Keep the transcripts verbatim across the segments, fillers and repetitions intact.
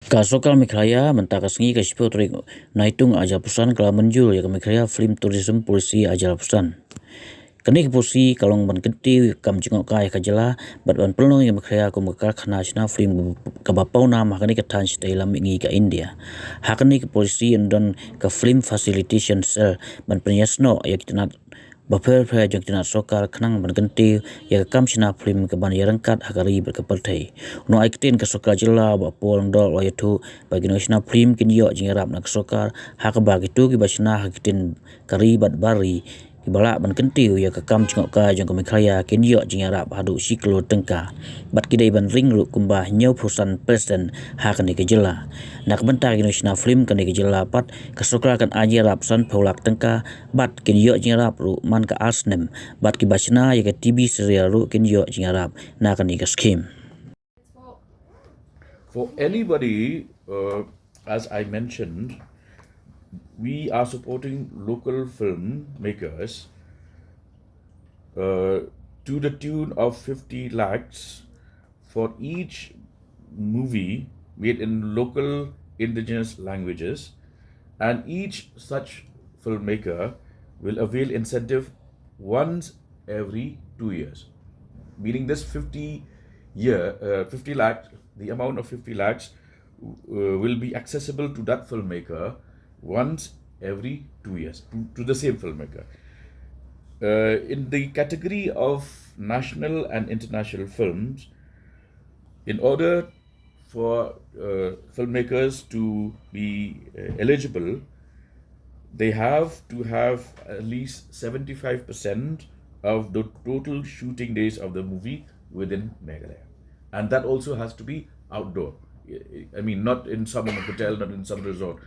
Ka Sorkar Meghalaya mynta ka sngi ka shiphew tarik Naitung arhajar arphew san ka la mynjur ïa ka Meghalaya Film Tourism Policy arhajar arphew san. Kane ka polisi ka long ban kyntiew ïa ka kam jngohkai ha ka jylla bad ban pynlong ïa ka Meghalaya kum ka karkhana shna film kaba pawnam ha kane ka thaiñ shatei lam mihngi ka India. Ha kane ka polisi yn don ka Film Facilitation Cell ban pynïasnoh ïa ki tnat bapher bapher jong ki tnat sorkar khnang ban kyntiew ïa ka kam shna film kaban ïaryngkat ha ka ri bad ka pyrthei. U nongai ktien ka sorkar jylla Bah Paul Lyngdoh u la ïathuh ba ki nongshna film kin ïoh jingïarap na ka sorkar ha kaba kito kiba shna ha ki ktien ka ri bad bar ri kiba lah ban kyntiew ïa ka kam jngohkai jong ka Meghalaya kin ïoh jingïarap haduh shi klur tyngka bad ki dei ban ring ruh kumba hynñiewphew san percent ha kane ka jylla. Na ka bynta ki nongshna film kane ka jylla pat ka sorkar kan ai jingïarap sanphew lak tyngka bad kin ïoh jingïarap ruh man ka ar snem bad kiba shna ïa ka T V serial ruh kin ïoh jingïarap na kane ka skhim. For anybody, uh, as I mentioned, we are supporting local filmmakers uh, to the tune of fifty lakhs for each movie made in local indigenous languages, and each such filmmaker will avail incentive once every two years. Meaning this fifty year, uh, fifty lakhs, the amount of fifty lakhs uh, will be accessible to that filmmaker once every two years, to, to the same filmmaker. Uh, in the category of national and international films, in order for uh, filmmakers to be uh, eligible, they have to have at least seventy-five percent of the total shooting days of the movie within Meghalaya. And that also has to be outdoor. I mean, not in some hotel, not in some resort.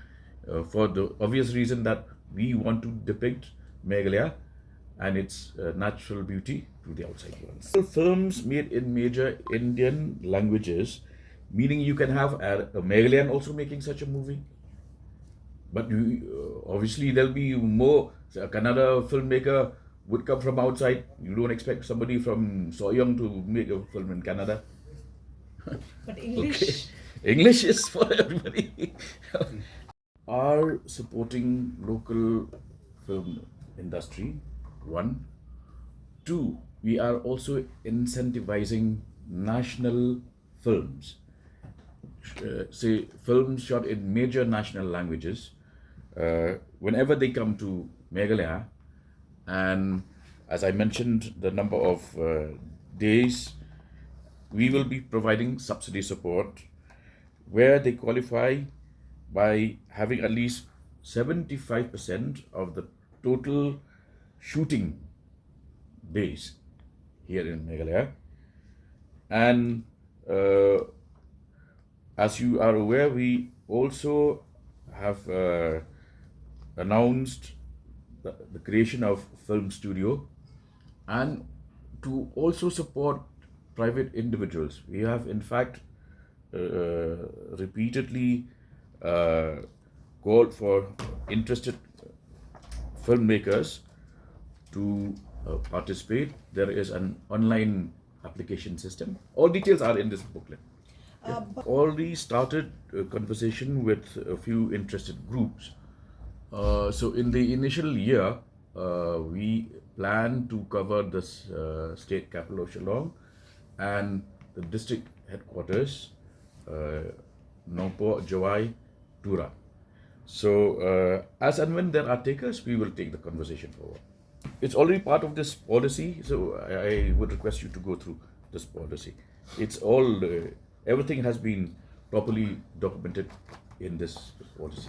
Uh, for the obvious reason that we want to depict Meghalaya and its uh, natural beauty to the outside world. Films made in major Indian languages, meaning you can have a, a Meghalayan also making such a movie. But you, uh, obviously, there'll be more. A Kannada filmmaker would come from outside. You don't expect somebody from Sohiong to make a film in Kannada. But English. English is for everybody. Are supporting local film industry, one. Two, we are also incentivizing national films. Uh, say, films shot in major national languages. Uh, whenever they come to Meghalaya, and as I mentioned, the number of uh, days, we will be providing subsidy support where they qualify by having at least seventy-five percent of the total shooting days here in Meghalaya. And uh, as you are aware, we also have uh, announced the, the creation of film studio and to also support private individuals. We have in fact uh, repeatedly uh, called for interested filmmakers to uh, participate. There is an online application system. All details are in this booklet. Uh, but Already started a conversation with a few interested groups. Uh, so in the initial year, uh, we plan to cover this uh, state capital of Shillong and the district headquarters, uh, Nongpoh, Jowai, Tura. So uh, as and when there are takers, we will take the conversation forward. It's already part of this policy, so I, I would request you to go through this policy. It's all, uh, everything has been properly documented in this policy.